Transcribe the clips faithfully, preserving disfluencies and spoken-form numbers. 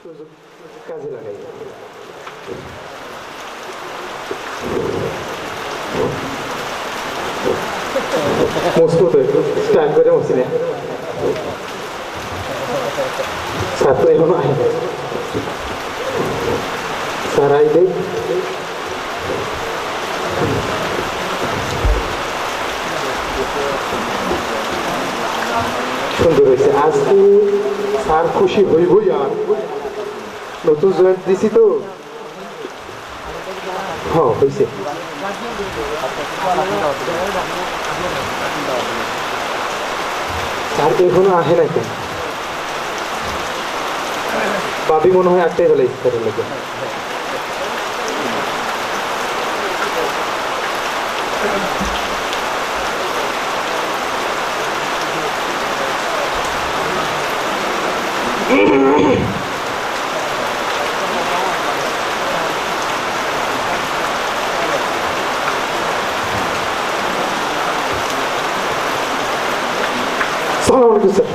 সুযোগ কাজে লাগাই। মজবুত হয়ে স্টাইল করে মসিনে। স্যার তো এখনো আইবে। স্যার আইবে। সুন্দর হয়েছে। আজকে স্যার খুশি হইবই। আর নতুন জয়েন্ট দিছি তো। হ্যাঁ, হয়েছে। স্যার এখনো আহে না কেন? ভাবি মনে হয় আটটাই হলে ইফতারের লাগে। সালাম আলাইকুম স্যার।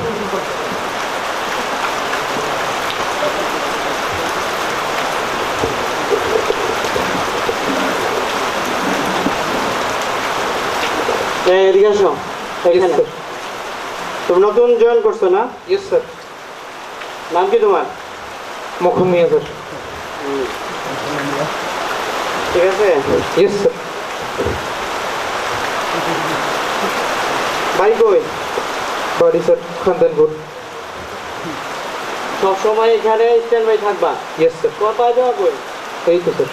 এই, এদিকে আসো। এখানে। স্যার। তুমি নতুন জয়েন করছো না? Yes sir. নাম কি তোমার? মখন মিয়া স্যার। হুম। ঠিক আছে। Yes sir. বাড়ি কই? বাড়ি স্যার খান্দানপুর। সবসময় এখানে স্ট্যান্ড বাই থাকবা? Yes sir. তোমার পায়ে দেওয়া কই? এই তো স্যার।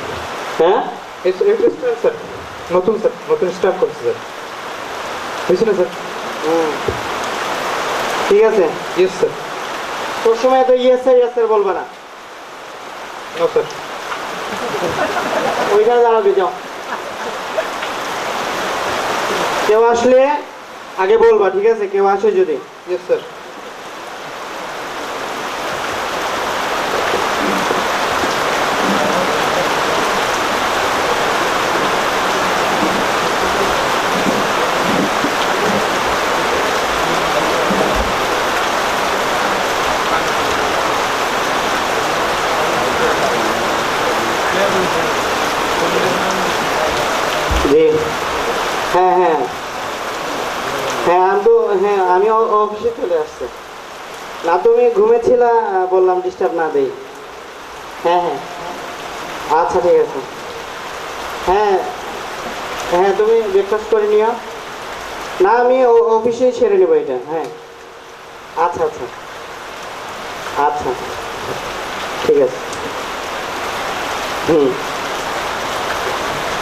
হ্যাঁ? এই স্যার, এই তো স্যার, স্যার। নতুন স্যার, নতুন স্টার্ট করছে স্যার। হয়েছে না স্যার? হুম। ঠিক আছে। Yes sir. সবসময় তো ইয়েস স্যার, ইয়েস স্যার বলবা না। No sir. ওইখানে দাঁড়াবে, যাও। কেউ আসলে আগে বলবা, ঠিক আছে? কেউ আসে যদি। Yes sir. জি। হ্যাঁ, হ্যাঁ। হ্যাঁ, আমি তো, হ্যাঁ, আমি অ-, অফিসে চলে আসছি। না, তুমি ঘুমেছিলা, আহ, বললাম ডিস্টার্ব না দেই। হ্যাঁ, হ্যাঁ। আচ্ছা, ঠিক আছে। হ্যাঁ, হ্যাঁ, তুমি ব্রেকফাস্ট করে নিও। না, আমি অ-, অফিসেই সেরে নেবো এটা। হ্যাঁ। আচ্ছা, আচ্ছা। আচ্ছা। ঠিক আছে। হুম।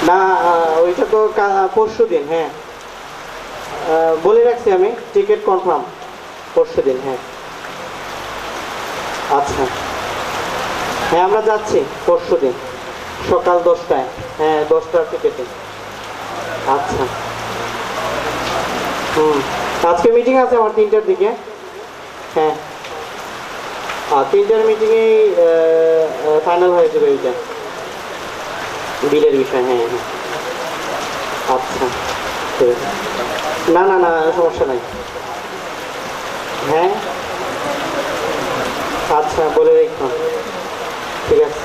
না, আহ, ওইটা তো কা-, পরশু দিন, হ্যাঁ। আহ, বলে রাখছি আমি, টিকিট কনফার্ম। পরশু দিন, হ্যাঁ। আচ্ছা। হ্যাঁ, আমরা যাচ্ছি পরশু দিন সকাল দশটায়। হ্যাঁ, দশটার টিকিটে। আচ্ছা। হুম। আজকে মিটিং আছে আমার তিনটার দিকে। হ্যাঁ। আর তিনটার মিটিংয়েই, আহ, আহ, ফাইনাল হয়ে যাবে এইটা। বিলের বিষয়, হ্যাঁ, হ্যাঁ। আচ্ছা। ঠিক আছে। না, না, না, সমস্যা নাই। হ্যাঁ? আচ্ছা, বলে রেখো। ঠিক আছে।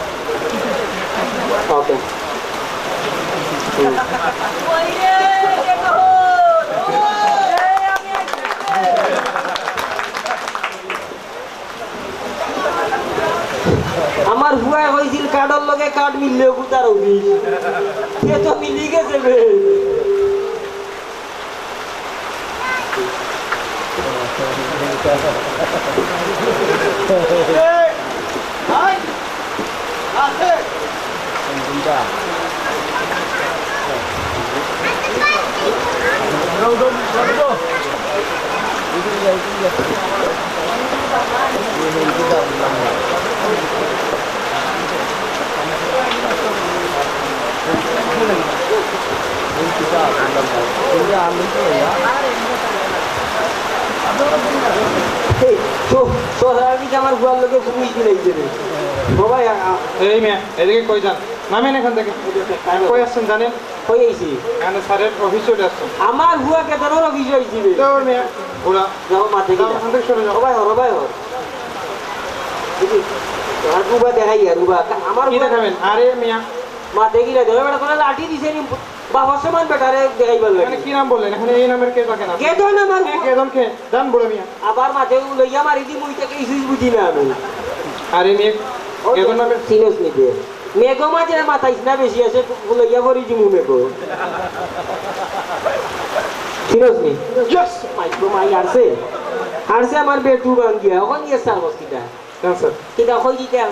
ওকে। হুম। আমার ফুয়ায় কইছিল কাঠর লগে কাঠ মিললেও গুতার অফিস। সে তো মিলি গেছে বে। এই, তো, তো, স্যার, আমি কি আমার ফুয়ার লগে ঘুমিয়ে দিলাই যে রে? বাবা, আ, আ, এই মেয়ে, এদিকে কই যান? নামেন এখান থেকে। কই আসছেন জানেন? কই আইছি? এখানে স্যারের অফিস চলে আসছেন। আমার ফুয়া কে তোর অফিস আইছি রে? তোর মেয়ে, ঘোড়া। যাও, মাঠে যাও, গিয়া। এখান থেকে সরে যাও। ও ভাই, হর, ও ভাই, হর। আর রুবা দেখাই আর রুবা। আমার কি রুবা দেখাবেন? আরে মিয়া। মাতে গিলা দেখো, বেটা, তোরা লাঠি দিছে নি? বাবার সমান বেটারে দেখাইবার লাগে। এখানে কি নাম বললেন? এখানে এই নামের কে থাকে না? গেদন আমার এ, গেদন কে? জান বুড়া মিয়া। আবার মাতে লইয়া মারি দি, মুই তাকে ইসুইস বুঝি না আমি। আরে মিয়া, ও গেদন নামে চিনস নি দে। মেঘো মাঝে মাতাইস না বেশি আছে, লইয়া পড়ি জিমু মেঘো। চিনস নি? Yes! মাইকো মাই আরছে। আরছে আমার বেটু বাঙ্গিয়া, ওখান গিয়ে সার বস্তিটা। না, স্যার। কিতা কই দিতাম?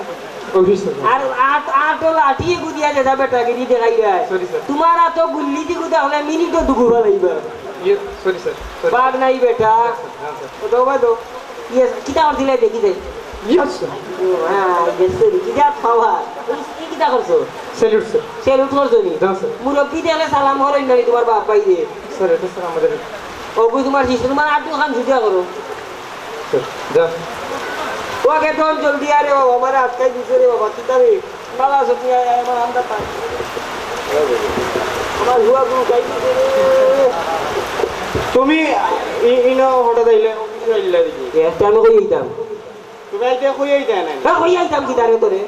Office, sir. আর আট, আট লাঠি গুদিয়া যেটা বেটা গিরি দেখাই যায়। Sorry, sir. তোমার এত গুল্লি দি গুদা হলে মিনিটও দুগু ফালাইবা। ইয়ে, sorry, স্যার। Sorry। বাঘ নাই বেটা। না, স্যার। না, স্যার। ও তো বাবা তো। ইয়ে, কিতা করছিলে দেখি যাই। Yes, sir. ও, হ্যাঁ, yes, sorry। কিতা খাওয়া? এই, এই কিতা করছো? Salute, sir. Salute করছো নি? না, স্যার। মুরব্বি দেখলে সালাম করো, ইন্দানি তোমার বাপ ভাই রে। স্যার, এটা স্যার আমাদের ওগু তোমার শিশু, তোমার আটু খান সুজা করো। স্যার, যা। ও আগে তো জলদি আরে বাবা, আমার আটকাই দিছে রে বাবা, কিতা রে? বাবা, সত্যি আয়, আয়, আমার আন্দা পায়। আমার হুয়া গুরু খাই দিছে রে। তুমি ই-, ইনো হঠাৎ আইলে, অফিসে আইলা দেখি। এ, একটা আমি কই আইতাম। তুমি আইতে কই আইতা না? হ্যাঁ, কই আইতাম কিতা রে তোরে?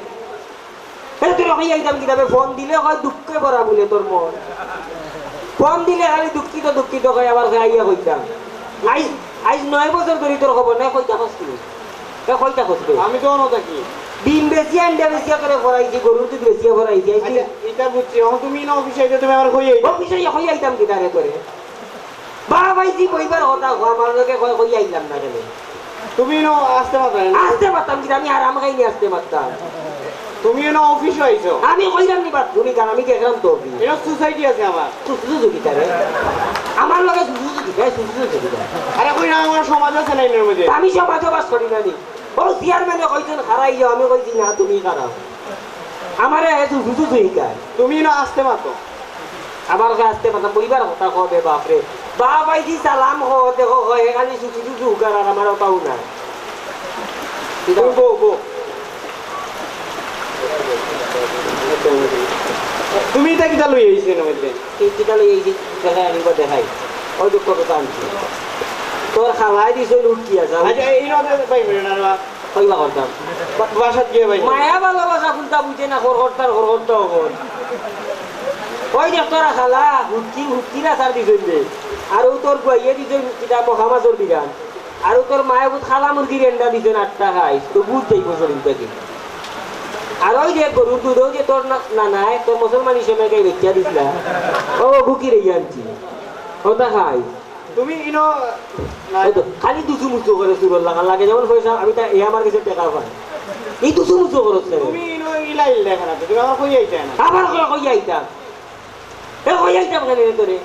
এ, তোরে কই আইতাম কিতা বে? ফোন দিলে কয় দুঃখে ভরা বুলে তোর মন। ফোন দিলে খালি দুঃখিত, দুঃখিত কয়, আবার কয় আইয়া কইতাম। আইজ, আইজ নয় বছর ধরি তোর খবর নাই, কইতা কস তুই? এ, কইতা কস বে? আমি তো অনো থাকি। ডিম বেচিয়া, আন্ডা বেচিয়া তোরে ভরাইছি, গরুর দুধ বেচিয়া ভরাইছি। আইজ আচ্ছা, এটা বুঝছি। এখন তুমি না অফিসে আইতে, তুমি আবার কই আইতা? অফিসে আইয়া কই আইতাম কিতা রে তোরে? বাবা ভাই, জি বইবার কথা কও, আমার লগে কয়, কই আইলাম না কেনে? তুমি ইনো আসতে পারতায় না? আসতে পারতাম কিতা, আমি আরাম খাইনি আসতে পারতাম। তুমি ইনো অফিসো আইছো? আমি কইলাম নি বাথরুমে গান, আমি দেখলাম তো অফিস। ইনো সোসাইটি আছে আমার। সুসু সুসু কিতা রে? আমার লগে সুসু সুসু কিতা, সুসু সুসু কিতা? আরে কই না, আমার সমাজ আছে না ইনোর মধ্যে। আমি সমাজে বাস করি না নি। ও চেয়ারম্যানে কইছেন, "খাড়াই যাও", আমি কইছি, "না, তুমি খাড়াও।" আমারে হে সুসু সুসু হিকায়। তুমি ইনো আসতে পারতো। আমার কাছে আসতে পারতাম, বইবার কথা কও বে বাপ রে। বাপ আইছি সালাম কও, দেখো কয়, হে খালি সুসু সুসু হুকার আর আমার ওটাও না। তুমি বও, বও। তুমি ইটা কিতা লই আইছো এর মধ্যে? কি-, কিতা লই আইছি? দেখাই আনিব, দেখাই। ওই দুঃখ কথা আনছি। তোর খালায় দিছে লুটকি আছে। আচ্ছা, এই নদে ভাই, না, না। কইবা করতাম। বা-, বাসাত গিয়া ভাই। মায়া ভালোবাসা কোনটা বুঝে না, খর খরতার খর খরতা অখন। ওই দেখ তোরা খালা, হুটকি, হুটকি না ছাড় দিছইন যে। আর ও তোর গুয়াইয়ে দিছইন, কিতা মহা মাছর বিরান। আর ও তোর মায়ে বুঝ খালা মুরগির এন্ডা দিছইন আটটা খাইস, তো বুঝ যাইব শরীর থাকি। আর ওই যে গরুর দুধ, ওই যে তোর না-, নানায়, তোর মুসলমানি সময় গাই বেচিয়া দিছিলা। ও, বুকি রে আনছি। ওটা খাইস। তুমি ইনো না। ওই তো, খালি দুসু মুসু করে সুরর লাগান লাগে, যেমন পয়সা, আমি তা, এ আমার কাছে টাকা পায়। এই দুসু মুসু করছ কেনে? তুমি ইনো ইলা ইল দেখা না, তুমি আমার কই আইতা না। আবার কই, কই আইতাম? এ, কই আইতাম কেনে রে তোরে?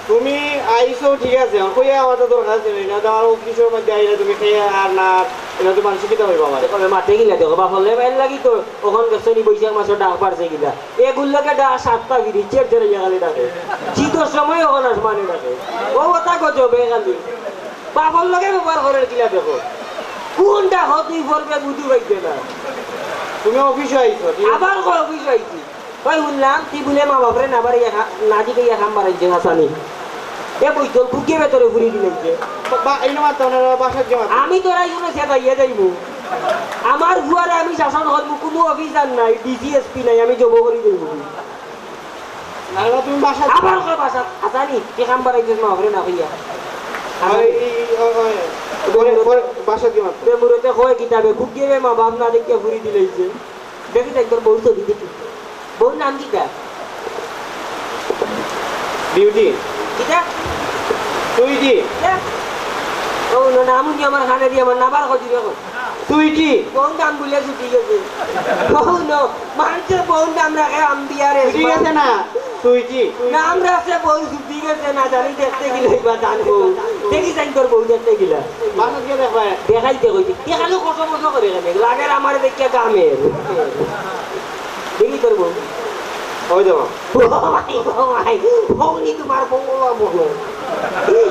তুমি আইছো ঠিক আছে, আমার কই আওয়ার তো দরকার ছিল না, তো আমার অফিসর মধ্যে আইলে তুমি খেয়ে আর না, এটা তো মানসিক কিতা হইব আমার। দেখো, মাতে গিলা দেখো, বাপ হলে এর লাগি তো ওখান গেছে নি বৈশাখ মাসে ডাক পারছে গিলা। এগুলোকে ডা সাতটা ফিরি, চের চের ইয়া খালি ডাকে। শীতর সময় ওখানে আসমানে ডাকে। ও ওটা গজবে খালি। বাপর লগে ব্যবহার করের কিলা দেখো। কোনটা হতই পড়বে বুঝু পাইছে না। তুমি অফিসে আইছো, ঠিক আছে? আবার কই অফিসে আইছি? কই শুনলাম, তুই বুলে মা বাপরে না বাড়ি ইয়া খা-, না দিকে ইয়া খাম বাড়াইছে হাসানি। এ বই তোর বুকে ভেতরে ঘুরি দিলাইছে। বা-, এই না মাত্র ওনারা বাসার জমা। আমি তোরা ইউনো সেটা ইয়ে যাইবো। আমার ফুয়ারে আমি শাসন করবো, কোনো অফিসার নাই, ডিসি এসপি নাই, আমি জব করি যাইবো। না, না, তুমি বাসা আবার কয় বাসা, আসানি, কি কাম বাড়াইছিস মা বাপরে না কইয়া? আরে, এই, এই, ওই, ওই, পরে, পরে বাসা দিয়ে মাত্র। তে মুরতে কয় কিতাবে, খুব গেলে মা বাপ না দেখিয়া ঘুরি দিলাইছে। দেখি যাই তোর বউ ছবি দেখি। বউর নাম কিতা? বিউটি। কিতা? সুইটি। কিতা? ও, না, নাম উনি আমার কানে দিয়ে আমার নাবার কদি রে কই। সুইটি। বউর নাম ভুলে ছুটি গেছে। বউ ন, মানুষের বউর নাম রাখে আম্বিয়ারে। ছুটি গেছে না, সুইটি। নাম রাখছে বউ ছুটি গেছে, না জানি দেখতে গিলা ইবা জান বউ। দেখি যাই তোর বউ দেখতে গিলা। বাসাত গিয়া দেখবায়। দেখাইতে কইছি। দেখালে কত মজা করে কেনে? লাগের আমারে দেখিয়া গামের। দেখি তোর বউ। ওই দেখো। ও ভাই, ও ভাই, বউ নি তোমার বউ, ও বউ।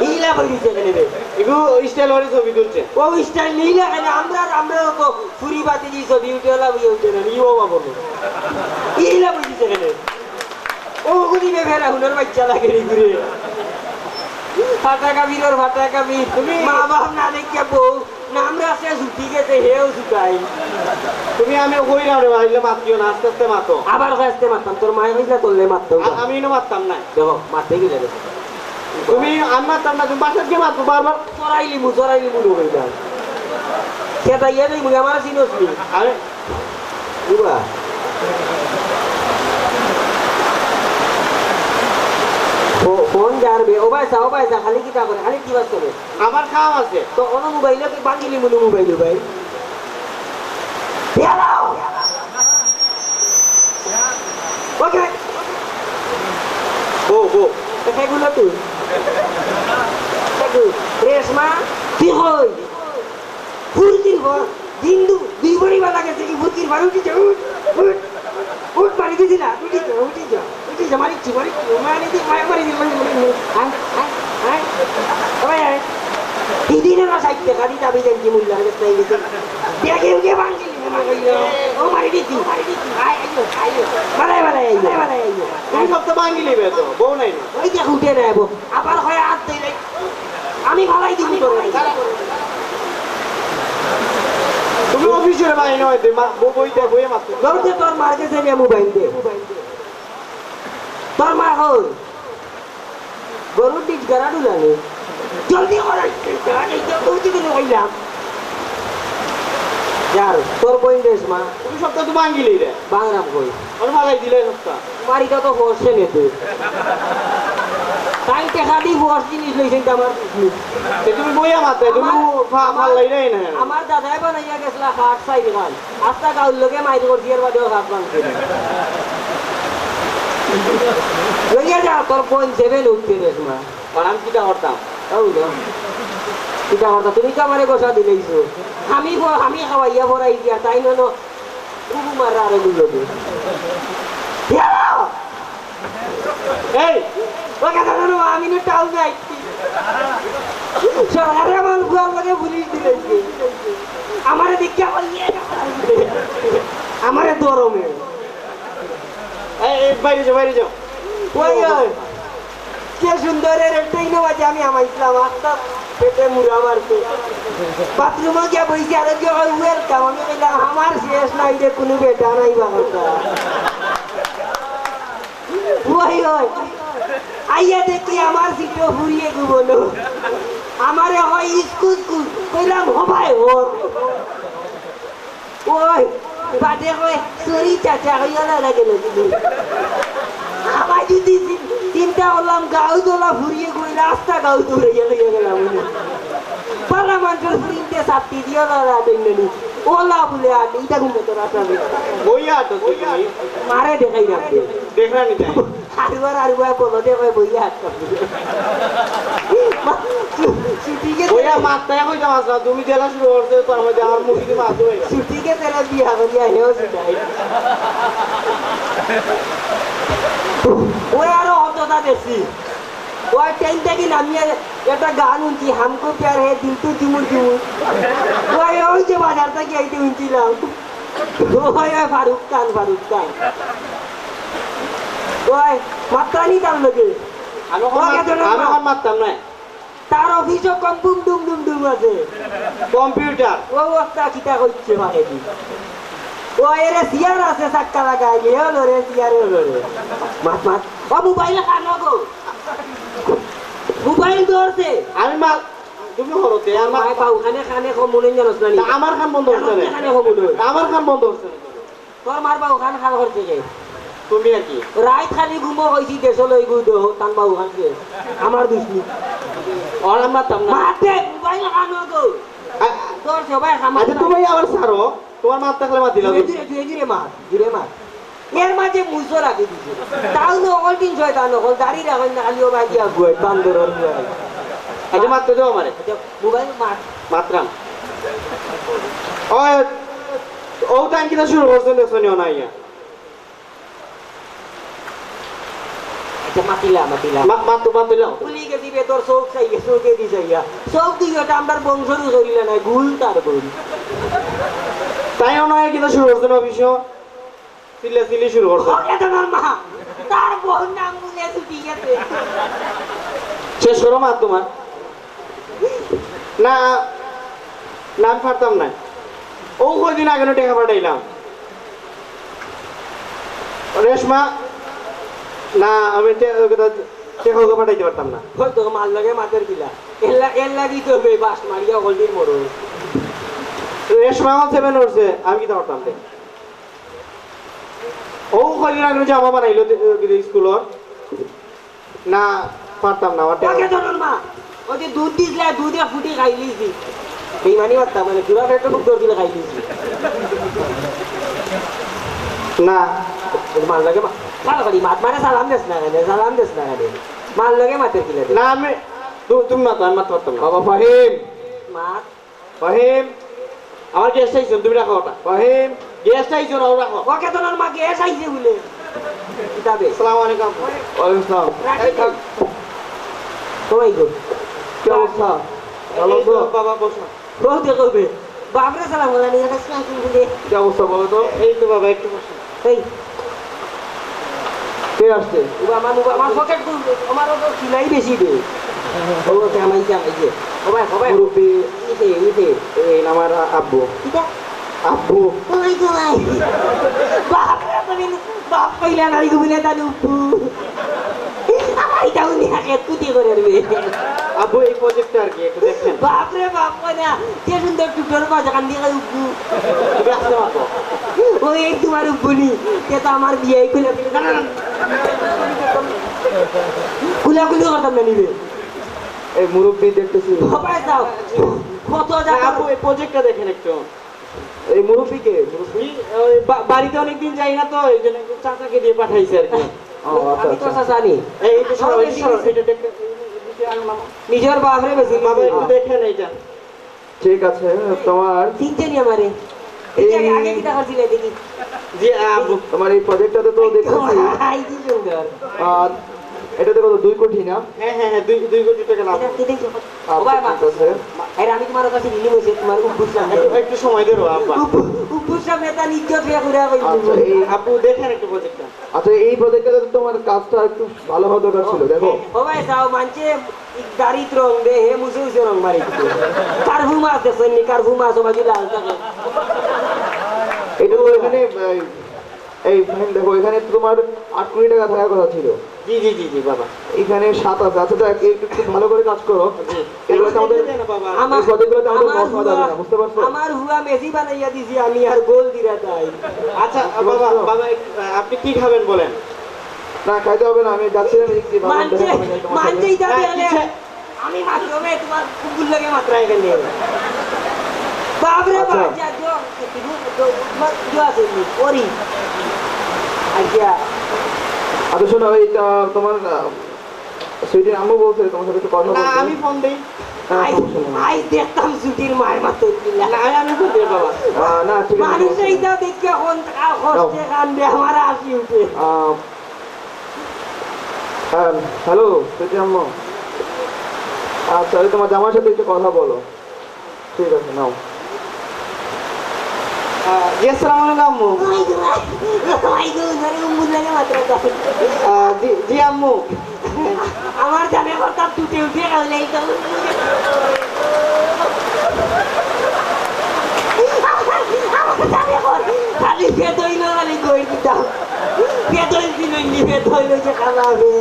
ইলা বই দিছে কেনে রে? এগু স্টাইল করে ছবি তুলছে। ও স্টাইল নিলা কেনে? আমরা, আমরা তো ফুরি বাতি দিয়ে ছবি উঠে ওলা বই উঠে না, ই ও বাবা বলো। ইলা বই দিছে কেনে? ও গুলি বে ফেরা হুনর বাচ্চা লাগে রে ঘুরে। ফাটা কাবির ওর ফাটা কাবির। তুমি মা বাপ না দেখিয়া বউ আমরা সে ছুটি গেছে, হেও ছুটাই। তুমি আমি কইরাম রে ভাই, ইলা মাতিও না, আস্তে আস্তে মাতো। আবার কয় আস্তে মাততাম, তোর মায়ে কইলা তোরলে মাততো। আ-, আমি ইনো মাততাম না। দেখো, মাতে গেলে দেখো। তুমি আর মাততাম না, তুমি বাসাত গিয়া মাতো বারবার। চড়াইলিমু, চড়াইলিমু লো কইলা। খেদাইয়া দিমু, আমার চিনোস নি। আরে। বুবা। ফো-, ফোন যার বে, ও ভাই সা, ও ভাই সা, খালি কিতা করে, খালি কিবা করে। আমার কাম আছে। তো অনো মোবাইলো কি ভাঙ্গিলিমু লো মোবাইল ভাই? হ্যালো। ওকে। বউ, বউ। তো সেগুলো তুই। সেগুলো। রেশমা, তুই কই? ফুরকির ঘর। দিন দু-, দুই বড়ি বালা গেছে কি ফুরকির ঘর? উঠি যা, উঠ, উঠ। উঠ, মারি দিছি না। উঠি যা, উঠি যা। উঠি যা, মারি দিছি, মারি দিছি, মারি দি, মারি, মারি দি, মারি দি, মারি দি। আয়, আয়, আয়। ওই আয়। দিদি না ষাইট টেকা দি চাবি দেন কি মূল্য লাগে, তাই গেছে। দেখে উঠে ভাঙ্গি। ও মারি দিছি, মারি দিছি। আয়, আইও, আইও। বালাই, বালাই, আইও, বালাই, আইও। তুমি সব তো ভাঙ্গি নিবে তো, বউ নাই না। ওই যে উঠে নেব। আবার হয় আর তুই নাই। আমি ভালাই দিব তোর। তুমি অফিসের বাইরে নয়, তুই মা-, বউ বইতে বইয়ে মারতে। বলতে তোর মার গেছে নিয়ে মোবাইল দে। তোর মা কই? গরুর ডিজ গাড়া ডুলানি। জলদি কর, এই তো উঠি গেল কইলাম। যার, তোর বইন রেশমা। তুমি সবটা তো ভাঙ্গিলি রে। বাংলাম কই? ওর ফালাই দিলে সবটা। তোমার ইটা তো হর্ষে নেতে। তাই টেকা দি হর্ষ জিনিস লইছেন তো আমার। এ তুমি বইয়া মারতে, তুমি আমার, ফা-, আমার, ফালাই দেয় না। আমার দাদায় বানাইয়া গেছলা হাট সাইড খান। আস্তা গাউর লগে মাইর করছি, এর বাদেও হাত ভাঙছে না। লইয়া যা, তোর বোন সেভেন উঠতে রে তোমার। আর আমি কিতা করতাম? তাও না। কিতা করতাম? তুমি তো আমারে গোসা দিলেইছো। আমি ব-, আমি খাওয়াইয়া পড়াই দিয়া, তাই নয়, নয়। উবু মাররা আরো গুলো দে। ইয়া! এই, ওই কথা জানো, আমি না টাউনে আইছি। সরকারে আমার বুয়ার লগে পুলিশ দিলে। আমারে দেখিয়া কইলে, আমারে দরমে। এই, এই, বাইরে যাও, বাইরে যাও। ওই, ওই। কে সুন্দর এর ট্রেনও বাজে আমি হামাইছিলাম, আস্তা পেটে মুড়া মারছে। বাথরুমে গিয়া বইছি, আরো কি হয়, ওয়েলকাম। আমি কইলাম, "আমার শেষ নাই রে, কোনো বেটা নাই বাবা।" ওই, ওই। আইয়া দেখি আমার সিটো ফুরিয়ে ঘুমোনো। আমারে হয়, "ইস্কুস কুস।" কইলাম, "হবায় হর।" ওই, বাদে কয়, "সরি চাচা," কইয়া লড়া গেল কিন্তু। আমার যদি চি-, চিন্তা করলাম, গাউ দোলা ফুরিয়ে গই, রাস্তা গাউ দৌড়াইয়া লইয়া গেলাম। পালা মানুষের ফুরিনতে সাপ্তি দিয়া লড়া দেন নি। ওলা বলে আট, ইটা ঘুমে তো রাস্তা নেই। বইয়া আটো, বইয়া আটো। মারে দেখাই রাখবে। দেখরা নি তাই। হারুয়ার হারুয়া বলো দে ভাই বইয়া আটকা। ছুটি গেছে। বইয়া মাততায় কইতাম আসলা, তুমি যেলা শুরু করছো, তার মধ্যে আমার মুখে দিয়ে মাত হয়ে গেল। ছুটি গেছে রে বিয়া করিয়া হেও ছুটাই। ওই আরো অতটা দেখছি। ওই ট্রেন থেকে নামিয়ে একটা গান শুনছি, "হামকো প্যার হে দিল তু জুমুর জুমুর।" ওই, ওই যে বাজার থেকে এইটা শুনছিলাম। ওই, ওই ফারুক খান, ফারুক খান। ওই, মাতরা নি তার লগে। আমি এখন ওকে মাত-, ধরো আমি না। এখন মাততাম না। তার অফিসও কম ডুম ডুম ডুম ডুম আছে। কম্পিউটার। ও একটা কিতা কইছে বাড়ি দি। ও এরে চেয়ার আছে চাক্কা লাগাই, এ হলো রে, চেয়ারে হলো রে। মাত, মাত। ও মোবাইল কানো গো। মোবাইল ধরছে। আমি মাত-, তুমি হলো তে, আমার মায় পাও, কানে কানে কম মনে জানোস না নি? তা আমার কান বন্ধ হচ্ছে না। কানে কম মনে হয়। তা আমার কান বন্ধ হচ্ছে না। তোর মার বাবু খান খাল করছে কে? তুমি আর কি? রাইত খালি ঘুমো কইছি দেশো লই গু দেহ, তান বাবু খান কে? আমার দুশমন। ওর আমরা তাম না। মাতে, মোবাইল খানো তো। আ-, তোর সবাই খামার আচ্ছা, নাই। তুমি আবার ছাড়ো। তোমার মাত থাকলে মাত দিলাম। ধীরে ধীরে, ধীরে ধীরে মার, ধীরে মার। এর মাঝে মুজো রাখি দিছে। তাও না, অকল দিন শয়তান, অকল দাড়ি রাখেন না, খালি ও ভাই দিয়া গুয়ে, বান্দর অর গুয়ে। আচ্ছা, মারতে দেও আমারে। আচ্ছা, মোবাইল মার। মাতরাম। ওই, ও তাই কিনা শুরু করছেন, দেখছো নি, ও না ইয়া। আচ্ছা, মাতিলা, মাতিলা। মা-, মাতু, মাতিলা। ভুলি গেছি বে, তোর চোখ চাইয়া, চোখে দি চাইয়া। চোখ দি ওটা আমরার বংশরই করিলা না, গুল তার গুল। তাই ও না কিনা শুরু করছেন অফিসে। চিল্লাচিল্লি শুরু করছে। ওরে তোমার মা, তার বউর নাম বলে ছুটি গেছে। শেষ করো মা তোমার। না, না, আমি পারতাম না। অউ কয়দিন আগে না টেকা পাঠাইলাম। রেশমা, না, আমি টে-, ওকে তো টেকা ওকে পাঠাইতে পারতাম না। হয়তো মার লগে মাতের কিলা। এল্লা-, এল্লা দিতে হবে, বাস মারিয়া হলদির মরো। রেশমা আমার সেভেন উঠছে, আমি কিতা পারতাম রে? অউ কয়দিন আগে জামা বানাইলো দে-, দে-, স্কুলর। না, পারতাম না, আমার টেকা ওকে ধরুন মা, ওই যে দুধ দিছিলা, দুধে ফুটি খাইলিছি। বেইমানি মারতাম, মানে, পুরা পেটে খুব জোর দিলে খাইলিছি। না। মার লগে মা-, ভালো করি মাত মারে, সালাম দেস না কেনে, সালাম দেস না কেনে? মার লগে মাতের কিলা রে? না, আমি, তু-, তুমি মাতো, আমি মাততাম পারতাম না। বাবা ফাহিম। মা। ফাহিম, আমার গেস্ট আইছইন, তুমি রাখো ওটা। ফাহিম, গেস্ট আইছইন, ওরা রাখো। ওকে তো নর মা গেস্ট আইছে বলে। কিতাবে। আসসালামু আলাইকুম। ওয়ালাইকুম আসসালাম। রাখি এই থাক। দে। কই গো? কি অবস্থা? ভালো এই তো আছো? বাবা, বসো। ও দেখো বে। বাপরে সালাম বলে, নিয়ে গেছে না কিন্তু রে। কি অবস্থা বলো তো? এই তো বাবা, একটু বসো। এই। কে আসছে? ও আমার, ও আমার পকেট খুলবে, আমার তো সিলাই বেশি দে। ও জামাই, জামাই যে। ও ভাই, ও ভাই। মুরব্বি। ইতে, ইতে। এই আমার আব্বু। কিতা? আব্বু। ওই তো ভাই। বাপরে, তুমি বাপ কইলা না, ওই গুবুলে তার উব্বু। আমার এটাও নিয়ে আগে কুতি করে রে। আব্বু, এই প্রজেক্টটা আর কি, একটু দেখেন। বাপরে বাপ, না, যে সুন্দর টুটোর বাজা কান দিয়ে উব্বু। তুমি আসতে পারবো। ওই এই তোমার উব্বুনি, তে তো আমার বিয়ে খুলে দিলে। না, না, না। কুলাকুলি করতাম না নিবে। এই মুরব্বি দেখতেছি। বাবায় যাও। কত না, হাজার আব্বু, এই প্রজেক্টটা দেখেন একটু। এই মুরব্বি কে? মুরব্বি? ওই বা-, বাড়িতে অনেকদিন যাই না তো, এই জন্য একটু চাচাকে দিয়ে পাঠাইছি আর কি। ও, আচ্ছা, আমি তো আচ্ছা। চাচা নি। এই, এই যে সরো, এই যে সরো, এটা দেখতে, এই যে আনো মামা। নিজের বাপরে বেশি বাবা, একটু দেখেন এইটা। ঠিক আছে, তোমার চিনছে নি আমারে? এই আগে, আগে কিতা করছিলে দেখি? জি, আব্বু। তোমার এই প্রজেক্টটাতে তো দেখতেছি। আই, কি সুন্দর। আহ, এটাতে কত? দুই কোটি না? হ্যাঁ, হ্যাঁ, হ্যাঁ, দুই, দুই কোটি টাকা লাভ। এটা কি দেখছো? আচ্ছা, ও বাবা। ঠিক আছে। এর আমি তোমার কাছে ঋণী হয়েছে, তোমার উপ বুঝলাম না। একটু, একটু সময় দেবো, আব্বা। উপ, উপ বুঝলাম না, তার ইজ্জত হয়ে ঘুরে আবার আচ্ছা, এই আব্বু, দেখেন একটু প্রজেক্টটা। আচ্ছা, এই প্রজেক্টটাতে তোমার কাজটা একটু ভালো হওয়া দরকার ছিল, দেখো। ও ভাই, যাও, মানছে দাড়িত রং দে, হে মুছে মুছে রং মারি দিতে। কার্ফু মাছ দেখছেন নি? কার্ফু মাছ, ও ভাই, লাল থাকে। এটা তো এখানে, এই, এই, ফাহিম, দেখো, এখানে তো তোমার আট কোটি টাকা থাকার কথা ছিল। জি, জি, জি, জি, বাবা। এখানে সাত আছে। আচ্ছা, যাক, একটু, একটু ভালো করে কাজ করো। জি। এগুলো তো আমাদের, দেন না, বাবা। এই প্রজেক্টগুলো তো আমাদের আমার লস হওয়া যাবে হুয়া, না, বুঝতে পারছো? আমার হুয়া মেসি বানাইয়া দিছি আমি, আর গোল দিরা তাই। আচ্ছা, বুঝতে বাবা, পারছো? বাবা, এক-, আপনি কি খাবেন বলেন? না, খাইতে হবে না, আমি যাচ্ছিলাম, এই যে বাবা মানছে, দেখা হবে না, তোমার সাথে। মানছে এটা না, দিয়ে আলে। কিচ্ছু আমি মাত্র বে তোমার কুকুর লগে মাত্র এখানে। বাপরে আচ্ছা। বাপ, যা, যা, তোমার ইয়ে আছে নি, করি। আচ্ছা। আচ্ছা, শোনো, এইটা তোমার, আহ, সুইটির আম্মু বলছে তোমার সাথে একটু কথা না, বলতে। আমি ফোন দেই। হ্যাঁ, আই, সমস্যা নেই। আই দেখতাম সুইটির মায়ের মাত্র দিলা। না, আমি ফোন দেই বাবা। আহ, না, ঠিক আছে, মানুষ সমস্যা নেই। এইটা দেখে এখন, আহ, কষ্টে যাও। কান্দে, আমার হাসি উঠে। আহ, হ্যাঁ, হ্যালো, সুইটি আম্মু। আচ্ছা, ওই তোমার জামাইর সাথে একটু কথা বলো। ঠিক আছে, নাও। আহ, জি, আসসালামু আলাইকুম, আম্মু। ওয়ালাইকুম আসসালাম। ওয়ালাইকুম আসসালাম, ধরে উম্মুর লাগে মাত্র তো। আহ, জি, জি, আম্মু। আমার জানে কথা টুটে উঠে গেল, এই তো। আমার জানে কথা, খালি পেট হইল, খালি কই দিতাম। পেট হইল, কি লইলি, পেট হইল, যে খাওয়া হবে।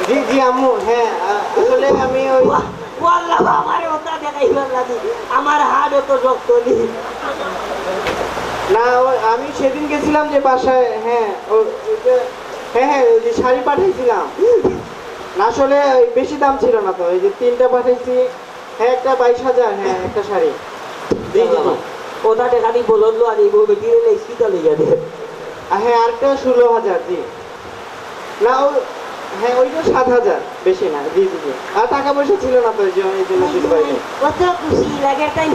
জি, জি, আম্মু, হ্যাঁ, আ-, আসলে আমি ওই ওয়া-, ওয়াল্লাহ, বাবারে ওটা দেখাই, ওয়াল্লাহ দি। আমার হাড় অত শক্ত নি। না, ওই আমি সেদিন গেছিলাম যে বাসায়, হ্যাঁ, ও-, ওই যে, হ্যাঁ, হ্যাঁ, ওই যে শাড়ি পাঠাইছিলাম। না, আসলে ওই বেশি দাম ছিল না তো, এই যে তিনটা পাঠাইছি, হ্যাঁ, একটা বাইশ হাজার, হ্যাঁ, একটা শাড়ি। জি, জি, জি। ওটা টেকা দি বলদ লো, আর এই বউ বেটি রে স্পিতা লইয়া দে। আর হ্যাঁ, আরেকটা ষোলো হাজার, জি। না, ও, হ্যাঁ, ওইটা সাত হাজার, বেশি না, জি, জি, জি। আর টাকা পয়সা ছিল না তো, এই যে, এই জন্য দিতে পারিনি। কত খুশি লাগে তাই,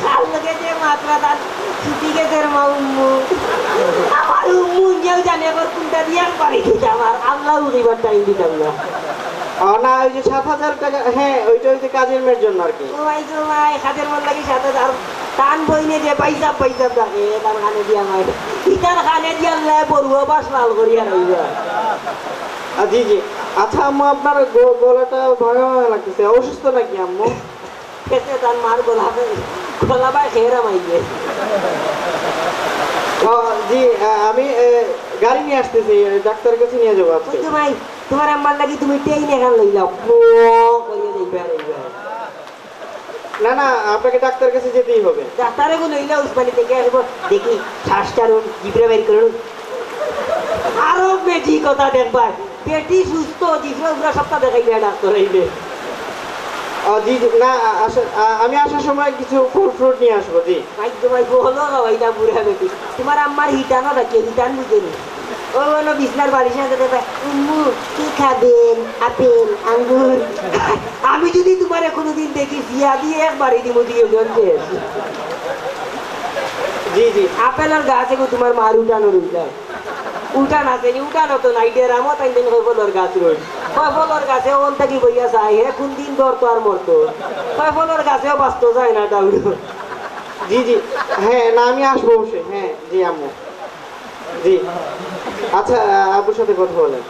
খাল লাগে যে মাত্রা তার ছুটি গেছে রে মা উম্মু। আমার উম্মু নিজেও জানে আবার কোনটা দিয়ে একবারে খেতে আমার, আল্লাহ উড়িবার টাইম দিতাম না। ও না, ওই যে সাত হাজার টাকা, হ্যাঁ, ওইটা ওই যে কাজের মেয়ের জন্য আর কি। ও ভাই গো ভাই, কাজের মেয়ের লাগি সাত হাজার। তান বইনে যে পয়সা, পয়সা থাকে, তার কানে দিয়া মাই। ইতার কানে দিয়া লাই বড়ুয়া বাস লাল করিয়া রইবা। আ, জি, জি। আচ্ছা, আম্মু, আপনার গ-, গলাটা ভাঙা ভাঙা লাগতেছে। অসুস্থ নাকি, আম্মু? গেছে তার মার গলা, গলা বায় খেয়ে রামাইবে। ও, জি, আ-, আমি, এ, গাড়ি নিয়ে আসতেছি, এ, ডাক্তারের কাছে নিয়ে যাবো আজকে। ওই তো ভাই, তোমার আম্মার লাগি তুমি ট্রেন এখন লইলাও। ও, করিয়ে দেখবে আর এইবার। না, না, আপনাকে ডাক্তারের কাছে যেতেই হবে। ডাক্তারে গো লইলা উসমানি থেকে আসবো, দেখি শ্বাসটা রুন, জিভটা বের করুন। আরো বেশি কথা দেখবা, বেটি সুস্থ, জিভরা উভরা সবটা দেখাইবে ডাক্তার আইবে। ও, জি, জি, না, আ-, আসা-, আ-, আমি আসার সময় কিছু ফল ফ্রুট নিয়ে আসবো, জি। ভাগ্য ভাই, বলো গো, এটা বুড়া বেটি। তোমার আম্মার হিটানো থাকে, হিটান বুঝেনি। ও, ওনো বিছনার বালিশ না দেখে, "উম্মু, কি খাবেন? আপেল, আঙ্গুর?" আমি যদি তোমারে কোনোদিন দেখি, জিয়া দিয়ে একবারই দিব, দিয়ে জন শেষ। জি, জি। আপেলর গাছ এগো তোমার মার উঠানো রইলা। উঠান আছে নি, উঠানো তো নাই, ডেরামো তাই দিন কয় ফলর গাছ রই। কয় ফলর গাছে ওন থাকি বইয়া চাই, হে কোন দিন ধরতো আর মরতো। কয় ফলর গাছেও বাঁচতো যায় না, ডাউরো। জি, জি। হ্যাঁ, না, আমি আসবো অবশ্যই। হ্যাঁ, জি, আম্মু। জি। আচ্ছা, আ-, আব্বুর সাথে কথা বলেন।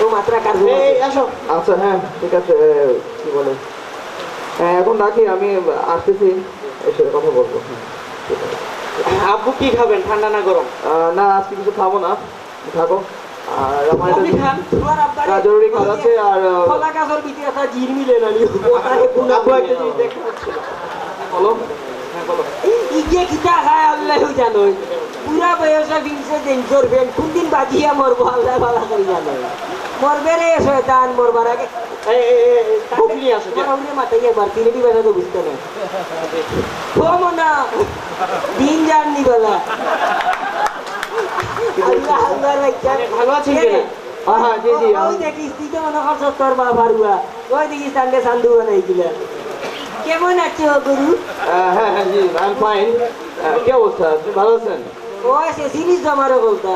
ও মাত্রা কার ঘুম এই, আছে? আসো। আচ্ছা, হ্যাঁ, ঠিক আছে, এ, কি বলে? হ্যাঁ, এখন রাখি, আমি আসতেছি, এসে কথা বলবো। হ্যাঁ, ঠিক আছে। আব্বু কি খাবেন, ঠান্ডা না গরম? আ, না, আজকে কিছু খাবো না, থাকো। আর আমার একটা কফি খান। তোমার আব্বারে হ্যাঁ, জরুরি কাজ আছে, আর, আ, কলা গাছের ভিতরে একটা জির মিলে না, ওটারে গুনা আব্বু একটা জিনিস দেখতে হচ্ছে। বলো। হ্যাঁ, বলো। এই যে কিতা খায় আল্লাহ জানো। বুড়া বয়সে ফিনছে ডেঞ্জার ফ্যান, কোন দিন বাজিয়া মরবো আল্লাহ ভালা করি জানো। মরবে রে শয়তান, মরবার আগে। এই, এই, এই, এই, কফি নিয়ে আসো, তোমার উড়ে মাথায় একবার তিলেটি বাজা তো বুঝতে না। ও মনা, দিন যাননি বলা। আল্লাহ, আল্লাহ, ভাই, ভালো আছেন কিনা? হ্যাঁ, হ্যাঁ, জি, জি, ওই আমি দেখিস, তুই তো মনে করছ তোর বাবার হুয়া। ওই দেখিস, তাহলে সান্ধু বানাই দিলা। কেমন আছো, গুরু? আহ, হ্যাঁ, হ্যাঁ, জি, I'm fine। আহ, কি অবস্থা? আপনি ভালো আছেন? ও, সে চিনিস তো আমারও বলতা।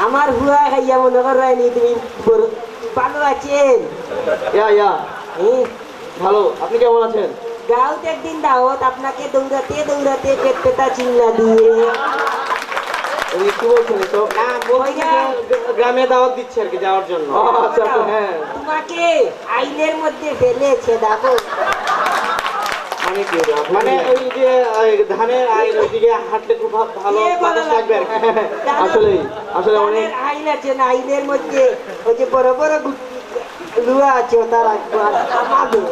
আমার হুয়া খাইয়া মনে করায়নি তুমি বড় ভালো আছেন। ইয়া, ইয়া। হুম। ভালো, আপনি কেমন আছেন? গাউত একদিন দাওয়াত, আপনাকে দৌড়াতে দৌড়াতে পেট পেতা চিল্লা দিয়ে। উনি কি বলছেন এসব? না, বলছি ওইটা যে গ্রামে দাওয়াত দিচ্ছে আর কি, যাওয়ার জন্য। ও, আচ্ছা, আচ্ছা, হ্যাঁ। তোমাকে আইলের মধ্যে ফেলেছে, দেখো। মানে কি ওটা? মানে ওই যে, ওই ধানের আইল, ওইদিকে হাঁটলে খুব ভা-, ভালো কে বলে বাতাস লাগবে আর কি। লাগবে? জানো? আসলেই, আসলে অনেক ধানের আইল আছে না, আইলের মধ্যে ওই যে বড় বড় গুট-, লুয়া আছে, ওটা রাখবো আর আমাদের।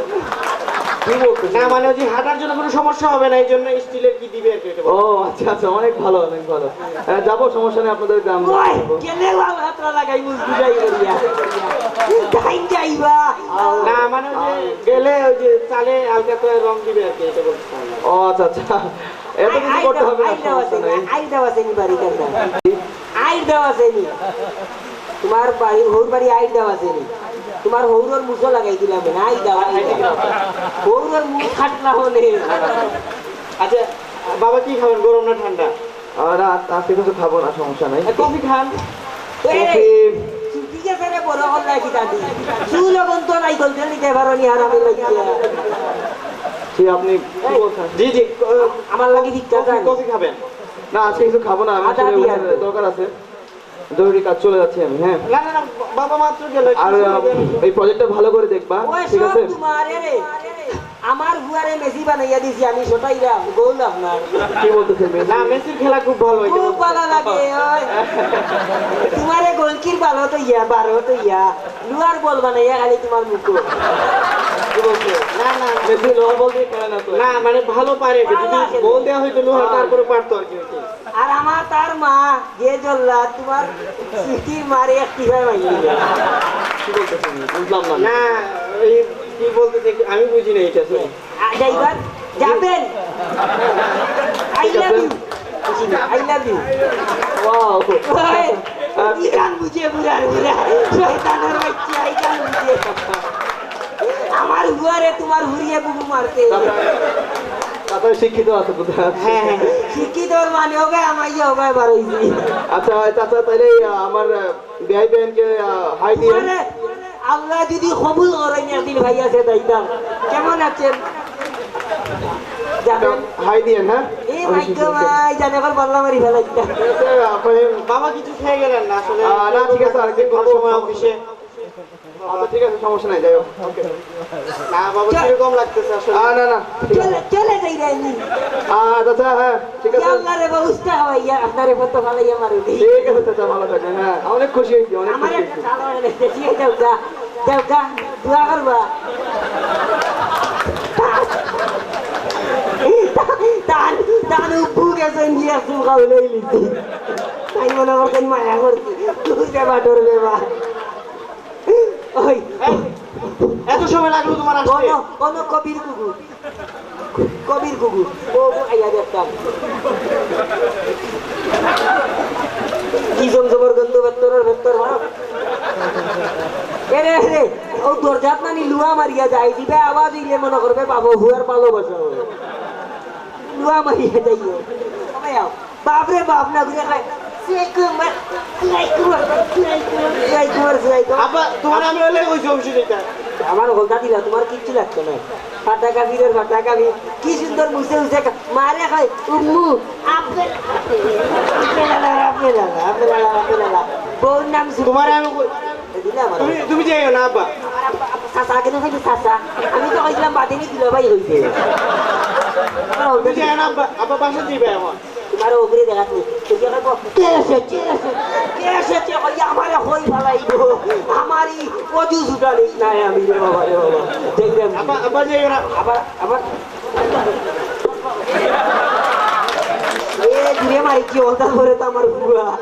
কি বলতেছে? না, মানে ওই যে হাঁটার জন্য কোনো সমস্যা হবে না, এই জন্য স্টিলের কি দিবে আর কি, এটা বলছে। ও, আচ্ছা, আচ্ছা, অনেক ভালো, অনেক ভালো। হ্যাঁ, যাবো, সমস্যা নেই, আপনাদের গ্রাম ওই, যাবো। গেলে লাল হাতরা লাগাই মুখ বুঝাই করিয়া। তাই যাইবা। না, মানে ওই যে গেলে ওই যে চালে হালকা করে রং দিবে আর কি, এটা বলতে চাই। ও, আচ্ছা, আচ্ছা। এত কিছু আইল করতে দেওয়া, হবে না, আইল দেওয়া সমস্যা আছে নি, নেই। আইল দেওয়া আছে নি বাড়ির কাছে। আইল দেওয়া আছে নি। তোমার বাড়ি, হৌর বাড়ি আইল দেওয়া আছে নি। তোমার হৌরর মুখো লাগাই দিলাম না, আইল দেওয়া, আইল দেওয়া। হৌরর মুখ খাটলা হলে। আচ্ছা, বাবা কি খাবেন, গরম না ঠান্ডা? আহ, না, আজকে কিছু খাবো না, সমস্যা নাই। এ, কফি খান। এই, কফি। চুল ঠিক আছে রে, বড় হল নাকি দাদি? চুল এখন তো নাই, গলতে নিতে পারো নি, আর আমি লজ্জা। জি, আপনি কি এই, বলছেন? জি, জি, ক-, আমার লাগি ভিক্ষা কফি, চান? কফি খাবেন? না, আজকে কিছু খাবো না, আমি আদা আসলে দিয়ে ওখানে আনবো। দরকার আছে, জরুরি কাজ, চলে যাচ্ছি আমি, হ্যাঁ। না, না, না, বাবা মাত্র গেল, একটু আর, সময় আহ, দেন। এই প্রজেক্টটা ভালো করে দেখবা, ওই ঠিক সব আছে? তোমার, এ রে। আমার হুয়ারে মেসি বানাইয়া দিছি আমি, সটাইলাম, গোল আপনার। কি বলতেছে মেসি? না, মেসির খেলা খুব ভালো, এটা খুব বলতেছে। ভালো লাগে, ওই। তোমারে গোলকির ভালো তো ইয়া, বারো তো ইয়া। লুয়ার বল বানাইয়া খালি তোমার মুখো। কি বলছে? না, না, না। মেসি লোহার বল দিয়ে খেলে না তো। না, মানে ভালো পারে, ভালো যদি আসে। বল দেওয়া হয়তো লোহার, হ্যাঁ। তারপরে পারতো আর কি, ওইটাই। আর আমার তার মা, যে জল্লাদ, তোমার স্মৃতির মারে এক টিপায় মারি দিল। কি বলতেছেন? বুঝলাম না। না, এই কি বলতে চাই, আমি বুঝি না এটা, sorry। আ, যাইবার, যাবেন। I love you। বুঝি না, I love you। Wow। ওই, আচ্ছা। ইখান বুঝে বুড়া, বুড়া। শয়তানের বাচ্চা, ইখান বুঝে। আমার হুয়ারে তোমার হুড়িয়ে বুবু মারতে। তাতে শিক্ষিত আছে বোধহয়। হ্যাঁ, হ্যাঁ। শিক্ষিত ওর মানে হবে, আমার ইয়ে হবে, বারোইছি। আচ্ছা, চাচা, তাইলে, আহ, আমার, আহ, বিয়াই বেনকে, আহ, হাই দিয়ে। তোমারে আল্লাহ যদি কবুল করেন, একদিন ভাই আছে, যাইতাম। কেমন আছেন? যাবেন? হাই দিয়েন, হ্যাঁ? এই ভাগ্য ভাই, জানে কর পাল্লা মারি ফেলাইতাম। ঠিক আছে, আপনি বাবা কিছু খেয়ে গেলেন না আসলে। আহ, না, ঠিক আছে, আরেকদিন কোনো খাবো। সময় অফিসে। আচ্ছা, ঠিক আছে, সমস্যা নাই, যাই হোক। ওকে। না বাবা, চল। কিরকম লাগতেছে আসলে? আহ, না, না, ঠিক আছে। চলে, চলে যাই রে আমি। আহ, আচ্ছা, হ্যাঁ, ঠিক আছে। আল্লাহ রে বাবা, উস্তা হওয়াইয়া, আপনারে কত ফালাইয়া মারু দি। ঠিক আছে, চাচা, ভালো থাকবেন। হ্যাঁ, অনেক খুশি হয়েছি, অনেক আমার খুশি একটা হয়েছি। চালা অইলে দেখিয়ে যাও গা, যাও গা, দোয়া করবা। তান, তান উব্বু গেছে, নিয়ে আসুন, খাওয়াইলে লিখি। তাই মনে করছেন মায়া করছি, তুই বেবা, ডর বেবা। ওই, এই, এত সময় লাগলো তোমার আসতে? কোন, কোন কবির কুকুর? কবির কুকুর। ও, ও, আইয়া দেখতাম। কি জমজমর গন্ধ ভেতরের ভেতর, হ্যাঁ? এরে, এরে, ও দরজাত নানি লুয়া মারিয়া যায়, দিবে আওয়াজ হইলে মনে করবে বাবু হুয়ার ভালোবাসা হয়। লুয়া মারিয়া যাইও। সবাই আও। বাপরে বাপ না ঘুরে খায়। সুয়াই কুমার, সুয়াই কুমার, সুয়াই কুমার, সুয়াই কুমার, সুয়াই কুমার। আব্বা, তোমার আমি অইলে কইছি অবশ্যই এটা। আমার হলতা দিলা, তোমার কিচ্ছু লাগতো না। ফাটা কাফিরের ফাটা কাফির। কি সুন্দর মুছে মুছে খা-, মারে খায়, উম্মু, আপেল, আপেল আলা, আপেল আলা, আপেল আলা, আপেল আলা। বউর নাম সুন্দর। তোমার আমি কই-, এ দিলে আমার তুমি, তুমি যাইও না, আব্বা। আমার আব্বা, আব্বা, চাচা কেন কইলি চাচা? আমি তো কইছিলাম বাদে নি দুলাভাই হইছে। তুমি যাইও না, আব্বা, আব্বা বাসা দিবে এখন। তোমার ওগুলি দেখাত নি। তুমি এখন কও, "কে এসেছে? কে এসেছে? কে এসেছে?" কইয়া আমারে কই ফালাইবো। আমারই অজু জুটা নিস নাই আমি রে বাবা, রে বাবা। দেখলাম। আব্বা, আব্বা যাইও না। আবার, আবার। এ, দূরে মারি কি ওটা করে তো আমার বুয়া।